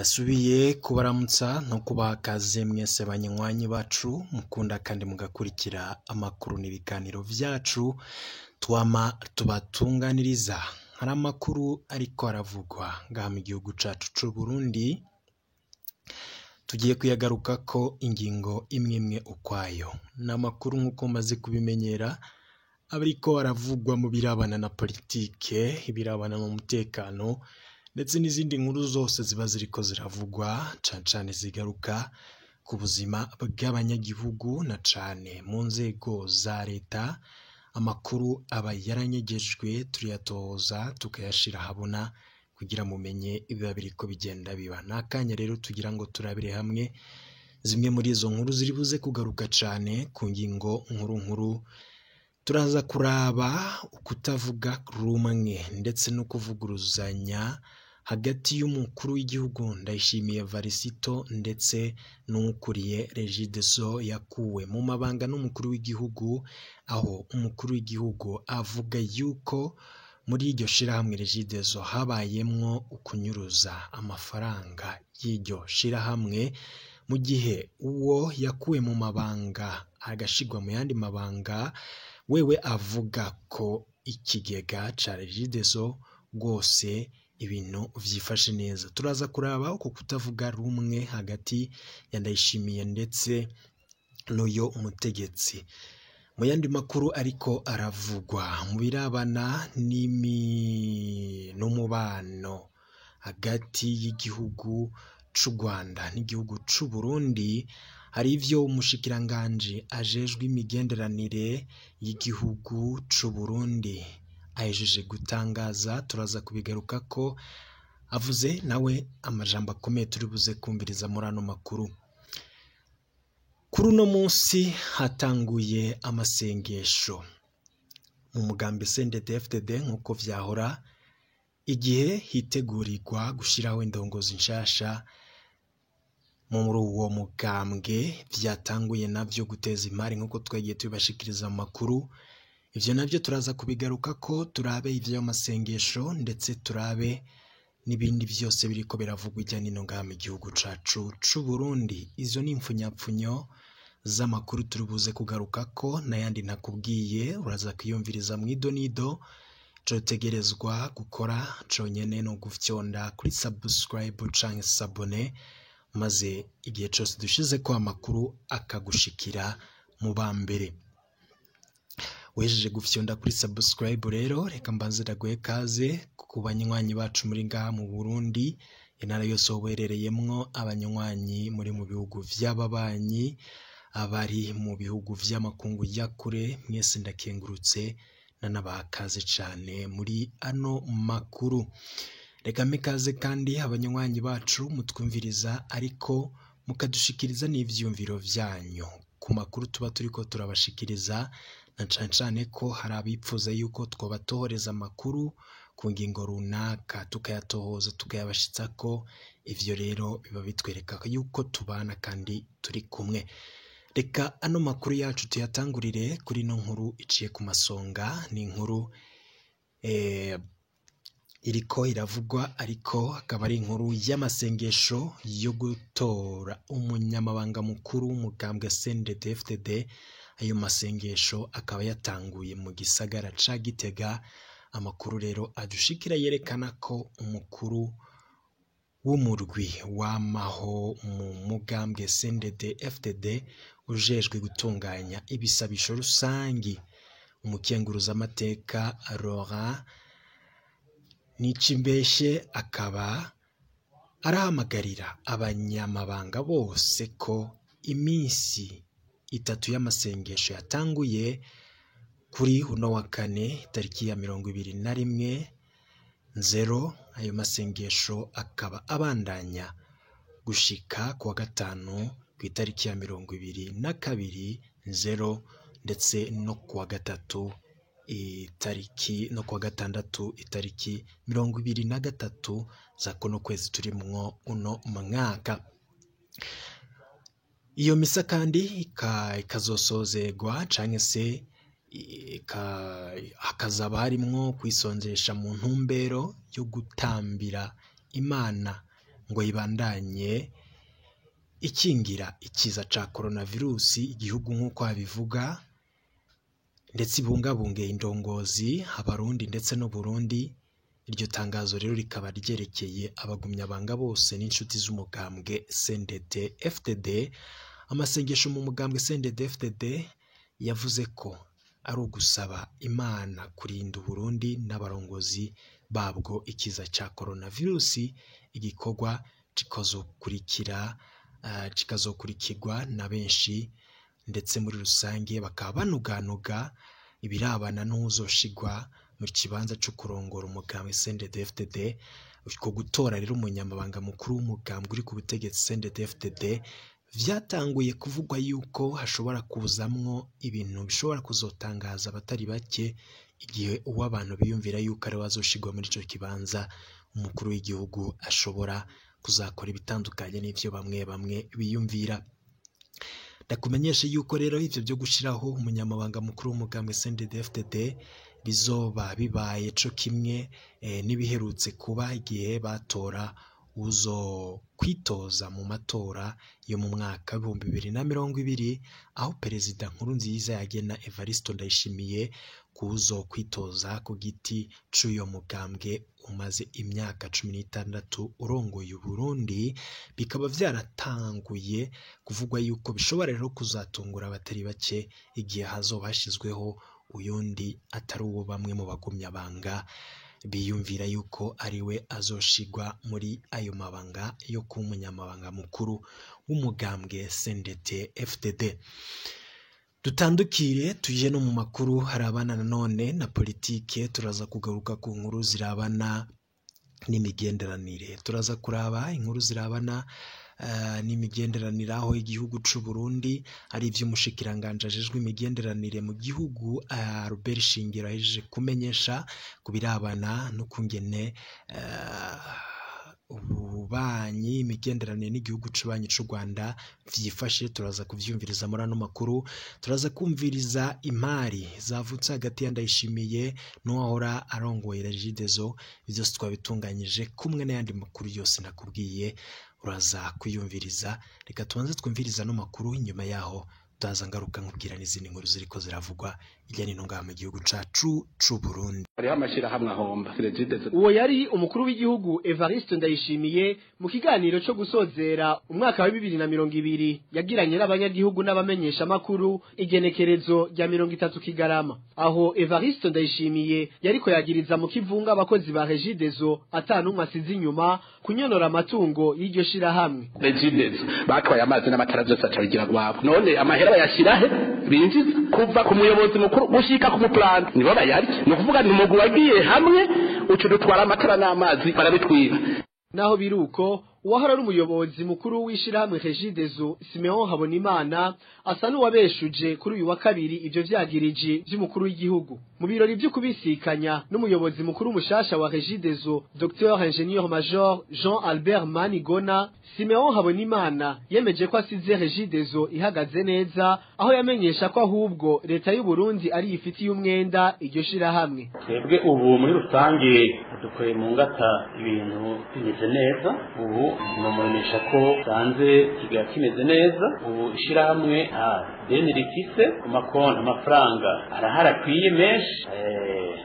Ndasubiye kubaramutsa no kubaha kaze mwese banywanyi bacu mukunda kandi mugakurikira amakuru n'ibiganiro vyacu twama tubatunganiriza. Hari amakuru ariko aravugwa ngaha mu gihugu cacu c'Uburundi, tugiye kuyagarukako ingingo imwe imwe ukwayo. Ni amakuru nk'uko maze kubimenyera aba ariko aravugwa mu birabana na politike, ibirabana n'umutekano ndetse n'izindi nkuru zose ziba ziriko ziravugwa cane cane zigaruka ku buzima bw'abanyagihugu na cane mu nzego za leta. Amakuru aba yaranyegejwe turayatohoza tukayashira ahabona kugira mumenye ibiba biriko bigenda biba. Ni akanya rero tugira ngo turabire hamwe zimwe muri izo nkuru ziri buze kugaruka cane ku ngingo nkuru nkuru. Turaza kuraba ukutavuga rumwe ndetse no kuvuguruzanya hagati y'umukuru w'igihugu Ndayishimiye Varisito ndetse n'uwukuriye Regideso yakuwe mu mabanga n'umukuru w'igihugu, aho umukuru w'igihugu avuga yuko muri iryo shirahamwe Regideso habayemwo ukunyuruza amafaranga y'iryo shirahamwe, mu gihe uwo yakuwe mu mabanga agashirwa mu yandi mabanga wewe avuga ko ikigega ca Regideso rwose ibintu vyifashe neza. Turaza kuraba uko kutavuga rumwe hagati ya Ndayishimiye ndetse n'uyo mutegetsi. Mu yandi makuru ariko aravugwa mu birabana n'umubano hagati y'igihugu c'u Rwanda n'igihugu c'u Burundi, hari ivyo umushikiranganji ajejwe imigenderanire y'igihugu c'u Burundi ahejeje gutangaza, turaza kubigarukako. Avuze nawe amajambo akomeye turi buze kumviriza muri ano makuru. Kuri uno munsi hatanguye amasengesho mu mugambi CNDD-FDD nk'uko vyahora igihe hitegurirwa gushiraho indongozi nshasha muri uwo mugambwe, vyatanguye navyo guteza imari nk'uko twagiye tubibashikiriza mu makuru. Ivyo navyo turaza kubigarukako, turabe ivyo masengesho ndetse turabe n'ibindi vyose biriko biravugwa irya nino ngaha mu gihugu cacu c'Uburundi. Izo ni impfunyapfunyo z'amakuru turi buze kugarukako, n'ayandi ntakubwiye uraza kwiyumviriza mw'idonido. Ico utegerezwa gukora conyene ni ugufyonda kuri subscribe canke s'abonner, maze igihe cose dushizeko amakuru akagushikira mu ba mbere. Uhejeje gufyonda kuri subscribe rero, reka mbanze ndaguhe kaze ku banywanyi bacu muri ngaha mu Burundi, intara yose woba uherereyemwo, abanywanyi muri mu bihugu vy'ababanyi, abari mu bihugu vy'amakungu ya kure, mwese ndakengurutse nanabaha kaze cane muri ano makuru. Reka mpe ikaze kandi abanywanyi bacu mutwumviriza ariko mukadushikiriza n'ivyiyumviro vyanyu ku makuru tuba turiko turabashikiriza, na cane cane ko hari abipfuza yuko twobatohoreza amakuru ku ngingo runaka tukayatohoza tukayabashitsako. Ivyo rero biba bitwereka yuko tubana kandi turi kumwe. Reka ano makuru yacu tuyatangurire kuri ino nkuru iciye ku masonga. Ni inkuru iriko iravugwa ariko akaba ari inkuru y'amasengesho yo gutora umunyamabanga mukuru w'umugambwe CNDD-FDD. Ayo masengesho akaba yatanguye mu gisagara ca Gitega. Amakuru rero adushikira yerekana ko umukuru w'umurwi wamaho mu mugambwe CNDD-FDD ujejwe gutunganya ibisabisho rusangi, umukenguruzamateka Laurent Nicimbeshe, akaba arahamagarira abanyamabanga bose ko iminsi itatu y'amasengesho yatanguye kuri uno wa kane tariki ya 21 nzero, ayo masengesho akaba abandanya gushika ku wa gatanu ku itariki ya 22 nzero, ndetse no ku wa gatatu itariki no ku wa gatandatu itariki 23 za kuno kwezi turimwo uno mwaka. Iyo misa kandi ikazosozegwa canke se hakazaba harimwo kwisonzesha mu ntumbero yo gutambira Imana ngo ibandanye ikingira ikiza ca coronavirusi igihugu nk'uko abivuga, ndetse ibungabunge indongozi abarundi ndetse no Burundi. Iryo tangazo rero rikaba ryerekeye abagumyabanga bose n'inshuti z'umugambwe CNDD FDD. Amasengesho mu mugambwe CNDD FDD yavuze ko ari ugusaba Imana kurinda Uburundi n'abarongozi babwo ikiza ca coronavirusi, igikorwa kikazokurikirwa na benshi, ndetse muri rusange bakaba banuganuga ibirabana n'uwuzoshigwa mu kibanza co kurongora umugambwe CNDD FDD. Uko gutora rero umunyamabanga mukuru w'umugambwe uri ku butegetsi CNDD FDD vyatanguye kuvugwa yuko hashobora kuzamwo ibintu bishobora kuzotangaza abatari bake igihe uwo abantu biyumvira yuko ari we azoshigwa muri ico kibanza, umukuru w'igihugu ashobora kuzakora ibitandukanye n'ivyo bamwe bamwe biyumvira. Ndakumenyesha yuko rero ivyo vyo gushiraho umunyamabanga mukuru w'umugambwe CNDD FDD bizoba bibaye co kimwe n'ibiherutse kuba igihe batora uzo kwitoza mu matora yo mu mwaka 2020, aho Perezida Nkurunziza yagena Evariste Ndayishimiye kuzo kwitoza ku giti c'uyo mugambwe umaze imyaka 16 urongoye Uburundi. Bikaba vyaratanguye kuvugwa yuko bishobora rero kuzatungura abatari bake igihe hazoba hashizweho uyundi atari uwo bamwe mu bagumyabanga biyumvira yuko ariwe azoshigwa muri ayo mabanga yo kuba umunyamabanga mukuru w'umugambwe CNDD FDD. Dutandukire tuje no mu makuru harabana nanone na politike. Turaza kugaruka ku nkuru zirabana n'imigenderanire, turaza kuraba inkuru zirabana n'imigenderanire aho igihugu c'u Burundi ari ivy'umushikiranganje ajejwe imigenderanire mu gihugu Albert Shingiro ahejeje kumenyesha kubirabana n'ukungene ububanyi imigenderanire n'igihugu c'ubanyi c'u Rwanda vyifashe. Turaza kuvyumviriza muri ano makuru, turaza kumviriza imari zavutse hagati ya Ndayishimiye n'uwahora arongoye Regideso. Vyose twabitunganyije kumwe n'ayandi makuru yose nakubwiye, uraza kuyumviriza. Reka tubanze twumviriza ano makuru, inyuma yaho turaza ngaruka nkubwira n'izindi nkuru ziriko ziravugwa hirya no hino ngaha mu gihugu cacu c'u Burundi. Hariho amashirahamwe ahomba. Uwo yari umukuru w'igihugu Evariste Ndayishimiye mu kiganiro co gusozera umwaka wa 2020 yagiranye n'abanyagihugu n'abamenyesha makuru igenekerezo rya 30 Kigarama, aho Evariste Ndayishimiye yariko yagiriza mu kivunga abakozi ba Regideso atanumwe asize inyuma kunyonora amatungo y'iryo shirahamwe. Regideso batwaye amazi n'amatara byose acabigira gwabo, none amahera bayashirahe binjiza kuva ku muyobozi mukuru gushika ku muplan nibo bayarya. Ni ukuvuga ni umugwi wagiye hamwe uca dutwara amatara n'amazi barabitwiba. Naho biruko uwahora ari umuyobozi mukuru w'ishirahamwe Regideso Simeon Habonimana asa n'uwabeshuje kuri uyu wa kabiri ivyo vyagiriji vy'umukuru w'igihugu mu birori vyo kubisikanya n'umuyobozi mukuru mushasha wa Regideso Dr Ingénieur Major Jean Albert Manigona. Simeon Habonimana yemeje ko asize Regideso ihagaze neza, aho yamenyesha ko ahubwo leta y'u Burundi ari ifitiye umwenda iryo shirahamwe. Twebwe ubu muri rusange dukoreye mu ngata ibintu bimeze neza, ubu namumenyesha ko sanze kiga kimeze neza. Ubu ishirahamwe nta deni rifise ku makonti, amafaranga arahari akwiye menshi,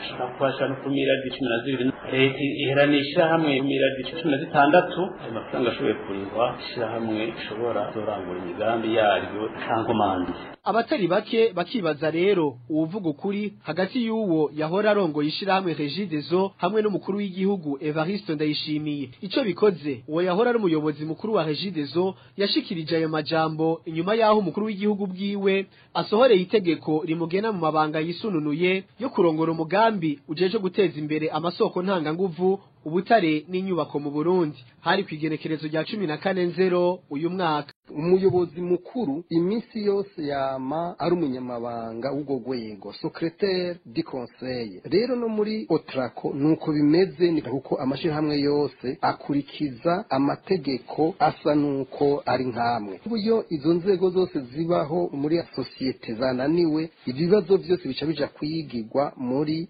ashobora kubasha no ku miliyaridi 12. Leta iherana ishirahamwe miliyaridi 16, ayo mafaranga ashoboye kurihwa ishirahamwe ishobora kuzorangura imigambi yaryo nta nkomanzi. Abatari bake bakibaza rero uwuvuga ukuri hagati y'uwo yahora arongoye ishirahamwe Regideso hamwe n'umukuru w'igihugu Evariste Ndayishimiye. Ico bikoze uwo yahora ari umuyobozi mukuru wa Regideso yashikirije ayo majambo inyuma yaho umukuru w'igihugu bwiwe asohoreye itegeko rimugena mu mabanga yisununuye yo kurongora umugambi ujeje guteza imbere amasoko ntanganguvu, ubutare n'inyubako mu Burundi. Hari kwigenekerezo rya 14 uyu mwaka. Umuyobozi mukuru iminsi yose yama ari umunyamabanga w'urwo rwego, secrétaire du conseil. Rero no muri Otraco nuko bimeze, ni kuko amashirahamwe yose akurikiza amategeko asa nuko ari nkamwe. Uburyo izo nzego zose zibaho muri société zananiwe, ibibazo byose bica bija kwigirwa muri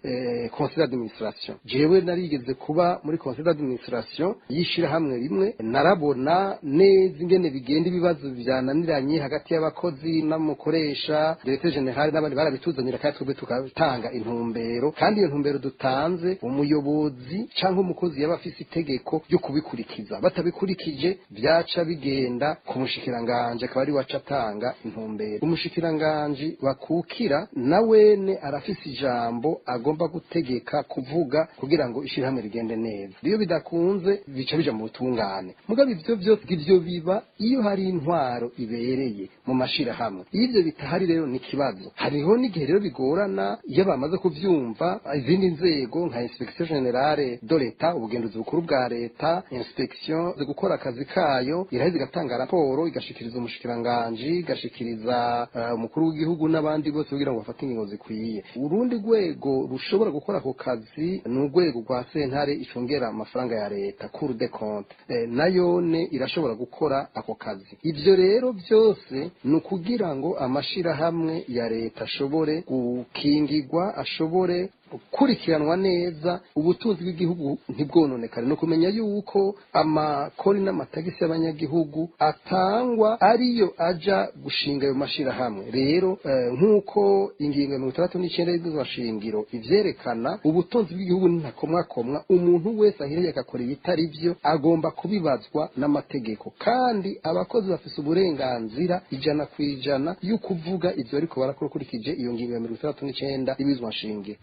conseil d'administration. Jewe narigeze kuba muri conseil d'administration y'ishirahamwe rimwe, narabona neza ingene bigenda ibibazo byananiranye hagati y'abakozi n'amukoresha, directeur général n'abandi barabituzanira, kandi twebwe tukatanga intumbero, kandi iyo ntumbero dutanze umuyobozi canke umukozi yaba afise itegeko ryo kubikurikiza. Batabikurikije byaca bigenda ku mushikiranganje, akaba ari waca atanga intumbero. Umushikiranganje bakukira na wene arafise ijambo agomba gutegeka kuvuga kugira ngo ishirahamwe rigende neza. Iyo bidakunze bica bija mu butungane. Mugabo ivyo vyose ivyo biba iyo hari intwaro ibereye mu mashirahamwe. Iyo ivyo bitahari rero ni kibazo. Hariho n'igihe rero bigorana iyo bamaze kuvyumva izindi nzego nka inspection générale de l'État, ubugenduzi bukuru bwa leta, inspection zo gukora akazi kayo, iraheza igatanga raporo, igashikiriza umushikiranganje, igashikiriza umukuru w'igihugu n'abandi bose kugira ngo bafate ingingo zikwiye. Urundi rwego rushobora gukora ako kazi ni urwego rwa sentare icungera amafaranga ya leta, Cour des comptes, nayone irashobora gukora ako kazi. Ivyo rero byose ni ukugira ngo amashirahamwe ya leta ashobore gukingirwa, ashobore gukurikiranwa neza, ubutunzi bw'igihugu ntibwononekare, no kumenya yuko amakori n'amatagisi y'abanyagihugu atangwa ariyo aja gushinga ayo mashirahamwe. Rero nk'uko ingingo ya 69 y'ibwirizwa shingiro ivyerekana, ubutunzi bw'igihugu ntakomwakomwa. Umuntu wese ahireye agakora ibitari byo agomba kubibazwa n'amategeko, kandi abakozi bafise uburenganzira 100% yo kuvuga ivyo ariko barakora ukurikije iyo ngingo ya 69 y'ibwirizwa shingiro.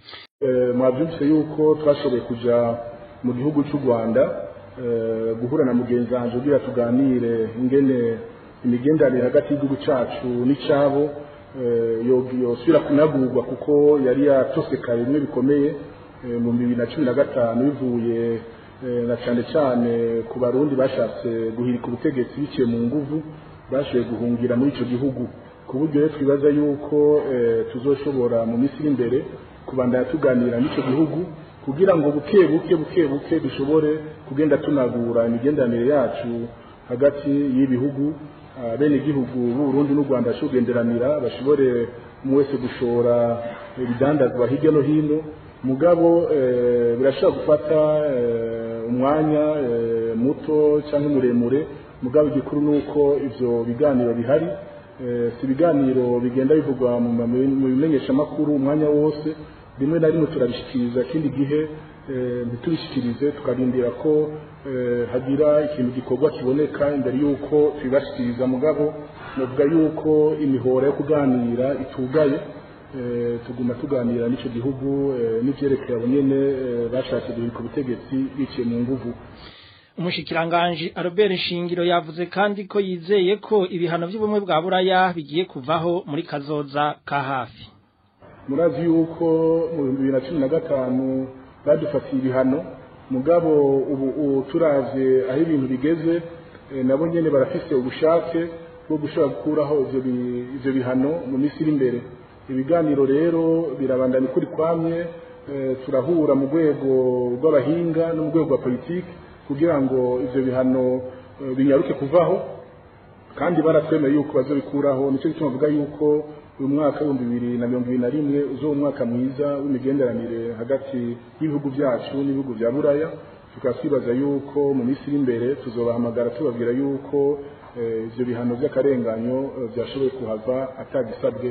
Mwabyumvise yuko twashoboye kuja mu gihugu cy'u Rwanda guhura na mugenzi wanje kugira tuganire ingene imigenderanire hagati y'igihugu cacu n'icabo yosubira kunagurwa, kuko yari yatosekaye bimwe bikomeye mu 2015, bivuye na cyane cyane ku Barundi bashatse guhirika ubutegetsi biciye mu nguvu, bashoboye guhungira muri ico gihugu. Ku buryo rero twibaza yuko tuzoshobora mu minsi iri imbere kubandanya tuganira n'ico gihugu kugira ngo buke buke buke buke dushobore kugenda tunagura imigenderanire yacu hagati y'ibihugu. Bene igihugu b'u Burundi n'u Rwanda bashobora bashobore umwe wese gushora ibidandazwa hirya no hino. Mugabo birashobora gufata umwanya muto cyangwa muremure, mugabo igikuru nuko ivyo biganiro bihari. Si ibiganiro bigenda bivugwa mu bimenyeshamakuru umwanya wose, rimwe na rimwe turabishikiriza, ikindi gihe ntitubishikirize, tukarindira ko hagira ikintu gikorwa kiboneka imbere y'uko tubibashikiriza. Mugabo navuga yuko imihora yo kuganira itugaye, tuguma tuganira n'ico gihugu n'ivyerekeye abo nyene bashatse guhirika ubutegetsi biciye mu nguvu. Umushikiranganje Albert Shingiro yavuze kandi ko yizeye ko ibihano by'ubumwe bwa Buraya bigiye kuvaho muri kazoza ka hafi. Murazi yuko mu 2015 badufatiye ibihano, mugabo ubu turavye aho ibintu bigeze, nabo nyene barafise ubushake bwo gushobora gukuraho ivyo bihano mu minsi iri imbere. Ibiganiro rero birabandanya ukuri kwamye, turahura mu rwego rw'abahinga no mu rwego rwa politiki kugira ngo ivyo bihano binyaruke kuvaho, kandi baratwemeye yuko bazobikuraho. Nicyo gituma bavuga yuko uyu mwaka 2021 uzoba umwaka mwiza w'imigenderanire hagati y'ibihugu byacu n'ibihugu bya Buraya. Tukaba twibaza yuko mu minsi iri imbere tuzobahamagara tubabwira yuko ivyo bihano by'akarenganyo byashoboye kuhava atagisabwe.